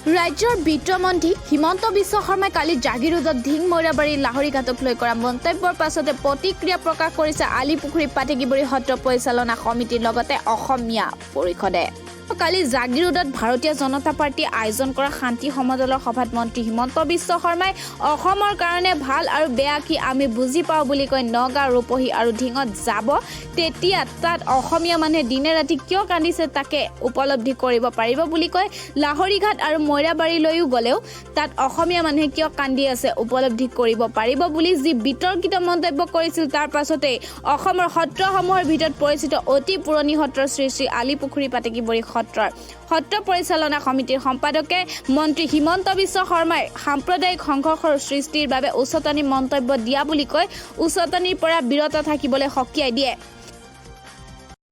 ৰাজ্যৰ বিত্তমন্ত্ৰী হিমন্ত বিশ্ব শৰ্মাই কালি জাগিৰোডত ধিং, মৈৰাবাৰী, লাহৰীঘাটক লৈ কৰা মন্তব্যৰ পাছতে প্ৰতিক্ৰিয়া প্ৰকাশ কৰিছে আলিপুখুৰী পাতেকীবৰী সত্ৰ পৰিচালনা সমিতিৰ লগতে অসমীয়া পৰিষদে। কালি জাগিৰোডত ভাৰতীয় জনতা পাৰ্টীয়ে আয়োজন কৰা শান্তি সমদলৰ সভাত মন্ত্ৰী হিমন্ত বিশ্ব শৰ্মাই অসমৰ কাৰণে ভাল আৰু বেয়া কি আমি বুজি পাওঁ বুলি কৈ নগাঁও, ৰূপহী আৰু ধিঙত যাব, তেতিয়া তাত অসমীয়া মানুহে দিনে ৰাতি কিয় কান্দিছে তাকে উপলব্ধি কৰিব পাৰিব বুলি কৈ লাহৰীঘাট আৰু মৈৰাবাৰীলৈও গ'লেও তাত অসমীয়া মানুহে কিয় কান্দি আছে উপলব্ধি কৰিব পাৰিব বুলি যি বিতৰ্কিত মন্তব্য কৰিছিল, তাৰ পাছতেই অসমৰ সত্ৰসমূহৰ ভিতৰত পৰিচিত অতি পুৰণি সত্ৰ শ্ৰী শ্ৰী আলিপুখুৰী পাতেকীবৰী সত্ৰৰ সত্ৰ পৰিচালনা সমিতিৰ সম্পাদকে মন্ত্ৰী হিমন্ত বিশ্ব শৰ্মাই সাম্প্ৰদায়িক সংঘৰ্ষৰ সৃষ্টিৰ বাবে উচতনি মন্তব্য দিয়া বুলি কৈ উচতনিৰ পৰা বিৰত থাকিবলৈ সকীয়াই দিয়ে।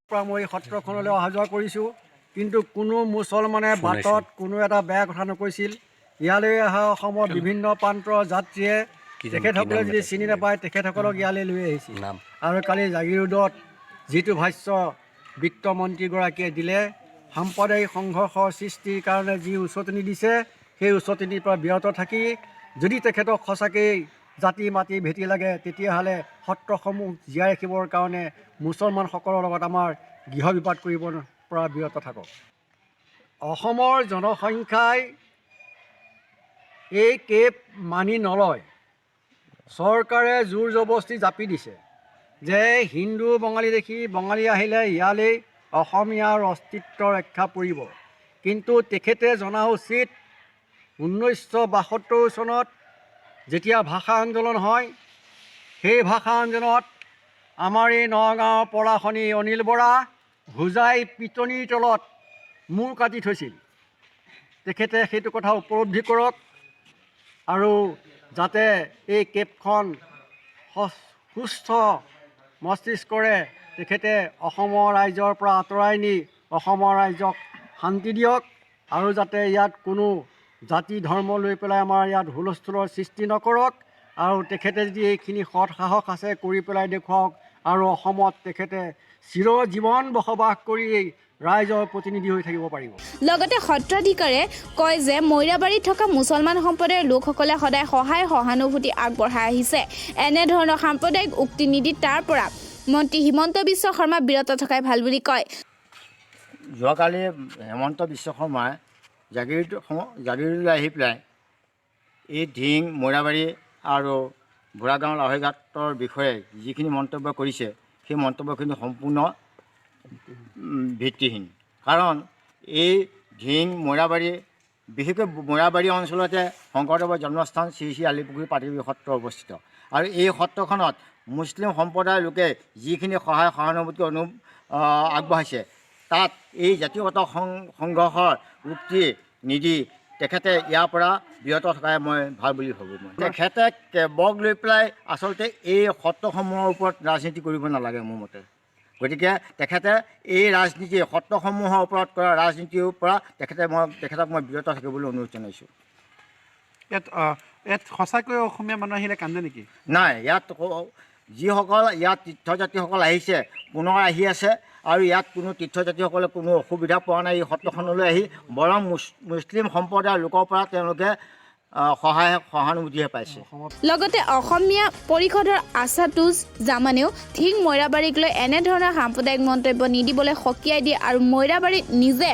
পৰা মই সত্ৰখনলৈ অহা যোৱা কৰিছোঁ, কিন্তু কোনো মুছলমানে বাটত কোনো এটা বেয়া কথা নকৈছিল। ইয়ালৈ অহা অসমৰ বিভিন্ন প্ৰান্তৰ যাত্ৰীয়ে তেখেতসকলে যদি চিনি নাপায়, তেখেতসকলক ইয়ালৈ লৈ আহিছিল। আৰু কালি জাগিৰোডত যিটো ভাষ্য বিত্তমন্ত্ৰীগৰাকীয়ে দিলে, সাম্প্ৰদায়িক সংঘৰ্ষৰ সৃষ্টিৰ কাৰণে যি উচতনি দিছে, সেই উচতনিৰ পৰা বিৰত থাকি যদি তেখেতক সঁচাকেই জাতি মাটি ভেটি লাগে, তেতিয়াহ'লে সত্ৰসমূহ জীয়াই ৰাখিবৰ কাৰণে মুছলমানসকলৰ লগত আমাৰ গৃহ বিবাদ কৰিব পৰা বিৰত থাকক। অসমৰ জনসংখ্যাই এই কেব মানি নলয়। চৰকাৰে জোৰ জবস্তি জাপি দিছে যে হিন্দু বঙালী দেখি বঙালী আহিলে ইয়ালৈ অসমীয়াৰ অস্তিত্ব ৰক্ষা পৰিব। কিন্তু তেখেতে জনা উচিত, 1972 চনত যেতিয়া ভাষা আন্দোলন হয়, সেই ভাষা আন্দোলনত আমাৰ এই নগাঁৱৰ পলাশনী অনিল বৰা হোজাই পিটনিৰ তলত মূৰ কাটি থৈছিল। তেখেতে সেইটো কথা উপলব্ধি কৰক আৰু যাতে এই কেবখন সুস্থ মস্তিষ্কৰে তেখেতে অসমৰ ৰাইজৰ পৰা আঁতৰাই নি অসমৰ ৰাইজক শান্তি দিয়ক আৰু যাতে ইয়াত কোনো জাতি ধৰ্ম লৈ পেলাই আমাৰ ইয়াত হুলস্থুলৰ সৃষ্টি নকৰক। আৰু তেখেতে যদি এইখিনি সৎ সাহস আছে, কৰি পেলাই দেখুৱাওক আৰু অসমত তেখেতে চিৰজীৱন বসবাস কৰি ৰাইজৰ প্ৰতিনিধি হৈ থাকিব পাৰিব। লগতে সত্ৰাধিকাৰে কয় যে মৈৰাবাৰীত থকা মুছলমান সম্প্ৰদায়ৰ লোকসকলে সদায় সহায় সহানুভূতি আগবঢ়াই আহিছে। এনেধৰণৰ সাম্প্ৰদায়িক উক্তি নিদি তাৰ পৰা মন্ত্ৰী হিমন্ত বিশ্ব শৰ্মা বিৰত থকাই ভাল বুলি কয়। যোৱাকালি হিমন্ত বিশ্ব শৰ্মাই জাগিৰোডলৈ আহি পেলাই এই ধিং, মৈৰাবাৰী আৰু বুঢ়াগাঁও লাহৰীঘাটৰ বিষয়ে যিখিনি মন্তব্য কৰিছে, সেই মন্তব্যখিনি সম্পূৰ্ণ ভিত্তিহীন। কাৰণ এই ধিং, মৈৰাবাৰী, বিশেষকৈ মৈৰাবাৰী অঞ্চলতে শংকৰদেৱৰ জন্মস্থান শ্ৰী শ্ৰী আলিপুখুৰী পাতেকীবৰী সত্ৰ অৱস্থিত আৰু এই সত্ৰখনত মুছলিম সম্প্ৰদায়ৰ লোকে যিখিনি সহায় সহানুভূতি আগবঢ়াইছে, তাত এই জাতিগত সংঘৰ্ষৰ উক্তি নিদি তেখেতে ইয়াৰ পৰা বিৰত থকাই মই ভাল বুলি ভাবোঁ। মই তেখেতে কেবক লৈ পেলাই আচলতে এই সত্ৰসমূহৰ ওপৰত ৰাজনীতি কৰিব নালাগে মোৰ মতে। গতিকে তেখেতে এই ৰাজনীতি, সত্ৰসমূহৰ ওপৰত কৰা ৰাজনীতিৰ পৰা তেখেতক মই বিৰত থাকিবলৈ অনুৰোধ জনাইছোঁ। ইয়াত সঁচাকৈ অসমীয়া মানুহ আহিলে কান্দে নেকি? নাই, ইয়াত যিসকল ইয়াত তীৰ্থযাত্ৰীসকল আহিছে, পুনৰ আহি আছে আৰু ইয়াত কোনো তীৰ্থযাত্ৰীসকলে কোনো অসুবিধা পোৱা নাই এই সত্ৰখনলৈ আহি। বৰং মুছলিম সম্প্ৰদায়ৰ লোকৰ পৰা তেওঁলোকে সহায় সহানুভূতিহে পাইছে। লগতে অসমীয়া পৰিষদৰ আছাদুজ জামানেও ধিং, মৈৰাবাৰীক লৈ এনেধৰণৰ সাম্প্ৰদায়িক মন্তব্য নিদিবলৈ সকীয়াই দিয়ে আৰু মৈৰাবাৰীত নিজে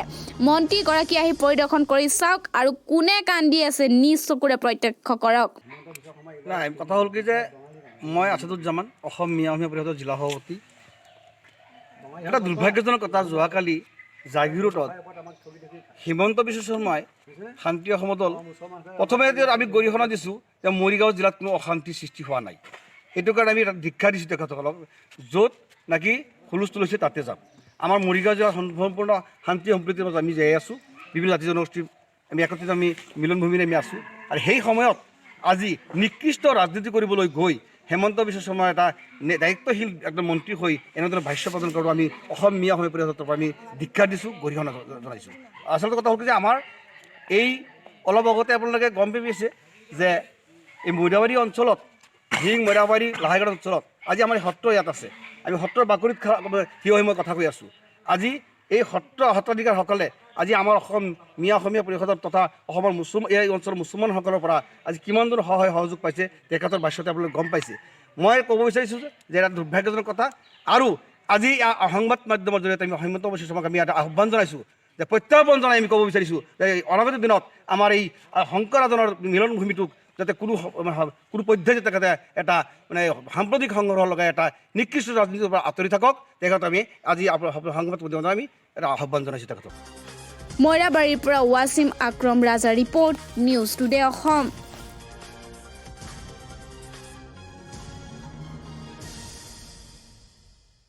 মন্ত্ৰীগৰাকী আহি পৰিদৰ্শন কৰি চাওক আৰু কোনে কান্দি আছে নিজ চকুৰে প্ৰত্যক্ষ কৰক। নাই, কথা হ'ল কি যে মই আছাদুজ্জামান, অসম মিয়া অসমীয়া পৰিষদৰ জিলা সভাপতি। এটা দুৰ্ভাগ্যজনক কথা, যোৱাকালি জাগিৰোডত হিমন্ত বিশ্ব শৰ্মাই শান্তি সমদল, প্ৰথমে এতিয়া আমি গৰিহণা দিছোঁ যে মৰিগাঁও জিলাত কোনো অশান্তিৰ সৃষ্টি হোৱা নাই। সেইটো কাৰণে আমি এটা দীক্ষা দিছোঁ তেখেতসকলক, য'ত নাকি হুলস্থুল হৈছে তাতে যাম। আমাৰ মৰিগাঁও জিলাত সম্পূৰ্ণ শান্তি সম্প্ৰীতিৰ মাজত আমি জীয়াই আছোঁ। বিভিন্ন জাতি জনগোষ্ঠীৰ আমি একত্ৰিত, আমি মিলনভূমিৰে আমি আছোঁ। আৰু সেই সময়ত আজি নিকৃষ্ট ৰাজনীতি কৰিবলৈ গৈ হিমন্ত বিশ্ব শৰ্মা এটা দায়িত্বশীল একদম মন্ত্ৰী হৈ এনেধৰণৰ ভাষ্য প্ৰদান কৰোঁ, আমি অসম মিয়া অসমীয়া পৰিষদৰ পৰা আমি দীক্ষা দিছোঁ, গৰিহণা জনাইছোঁ। আচলতে কথা হ'ল কি যে আমাৰ এই অলপ আগতে আপোনালোকে গম পাইছে যে এই মৈৰাবাৰী অঞ্চলত, ধিং, মৈৰাবাৰী, লাহৰীঘাট অঞ্চলত আজি আমাৰ সত্ৰ ইয়াত আছে। আমি সত্ৰৰ বাকৰিত থিয় হৈ মই কথা কৈ আছোঁ। আজি এই সত্ৰ সত্ৰাধিকাৰসকলে আজি আমাৰ অসম মিয়া অসমীয়া পৰিষদৰ তথা অসমৰ মুছলমান, এই অঞ্চলৰ মুছলমানসকলৰ পৰা আজি কিমান দূৰ সহায় সহযোগ পাইছে, তেখেতৰ ভাষ্যতে আপোনালোকে গম পাইছে। মই ক'ব বিচাৰিছোঁ যে এটা দুৰ্ভাগ্যজনক কথা। আৰু আজি সংবাদ মাধ্যমৰ জৰিয়তে আমি হিমন্ত বিশ্ব শৰ্মাক আমি এটা আহ্বান জনাইছোঁ যে, প্ৰত্যাহ্বান জনাই আমি ক'ব বিচাৰিছোঁ যে অনাগত দিনত আমাৰ এই শংকৰ আজানৰ মিলন ভূমিটোক যাতে কোনো পধ্যে যাতে তেখেতে এটা মানে সাম্প্ৰতিক সংঘৰ্ষ লগাই এটা নিকৃষ্ট ৰাজনীতিৰ পৰা আঁতৰি থাকক। তেখেত আমি আজি আপোনাৰ সংবাদ মাধ্যমত আমি এটা আহ্বান জনাইছোঁ তেখেতক। মৈৰাবাৰীৰ পৰা ৱাছিম আক্ৰম ৰাজা ৰিপৰ্ট, নিউজ টুডে অসম।